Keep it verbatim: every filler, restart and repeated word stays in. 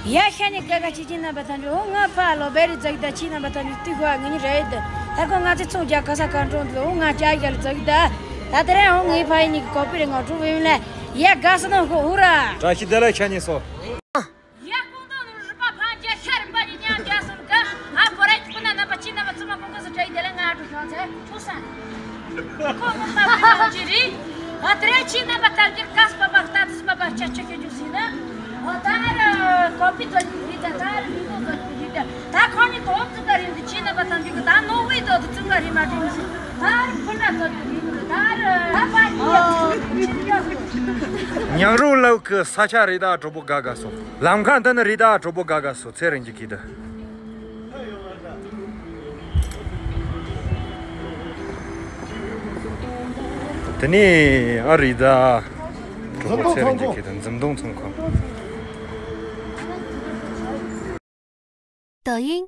ཡ་ཤ་ནི་ཀ་ཀ་ཅི་ཅི་རྣམ་པ་ཐམས་ཅད། འོ་ང་ཕ་ལོ་བེ་རི་ཛག་ད་ཅི་རྣམ་པ་ཐམས་ཅད་ཏི་ཁོ་ང་ནི་རེད། ད་ཁོ་ང་ཚེ་ཚོང་རྒྱག་ག་ས་ག་འགྲོ་འདུག་འོ་ང་ཅག་རྒྱལ་ཛག་ད། ད་དེ་རིང་འོ་ངའི་ཕ་ཡི་ནི་གི་ཀོ་པི་རེ་ང་འགྲོ་བེ་ལ། ཡ་དགའ་ས་ནང་ཁོ་འུ་ར། བཀྲ་ཤིས་བདེ་ལེགས་ཤ་ནི་སོ། ཡ་ཀོང་ཏོ་ནུ་རི་པ་ཕ་རྒྱ་ཤ་རི་པ་ཉི་ཉ་རྒྱ་སོ་ནི་ཀ་ཨ་པོ་ར་ཅི་པ་ན་ན་པ་ཅི་ན་པ་ཙུ་མ་ཀོང་ཀ་སི་ཏྲ་ཡི་དེ་ལ་ང་འགྲོ་ཤོག་ཚེ་ཐུག་ས། ཁོ་མོ་པ་པི་ལོ་ཅི་རི། ཨ་ཏྲེ་ཅི་ན་པ་ཏར་ཀིར་ཀ་སི་པ་པ་ཏ་ཏི་སི་པ་པ་ཅ་ཅ་ཁྱོད་ཅུ་སི་ན། ཨ་ཏ་ར་ཀོ་པི་ཙོ་ཅི་རི་ད་ཏ་ར་མི་ནོ་ཙོ་ཅི་རི་ད། ད་ཁོ་ནི་དོ་ཙུ་ཀ་རི་འདི་ཅི་ན་པ་ཏམ་ཅི་གི་ད་ནོ་ཝི་དོ་ཙུ་ཀ་རི་མ་ཏི་མི་སི། ད་ར་ཕུ་ན་ཙོ་ཅི་རི་ད་ར་ད་པ་ཉི་ཉང་རུ་ལའུ་ཁི་ས་ཆ་རི་ད་གྲོ་པོ་ག་ག་སོ། ལམ་ཁ་འདི་ནི་རི་ད་གྲོ་པོ་ག་ག་སོ་ཚེ་རིང་གི་ཁི་ད། དེ་ནས་ཨ་རི་ད་གྲོགས་པོ་ཚེ་རིང་གི་ཁྱེད་དང་འཛུམ་གདོང་ཚོང་ཁང་། 抖音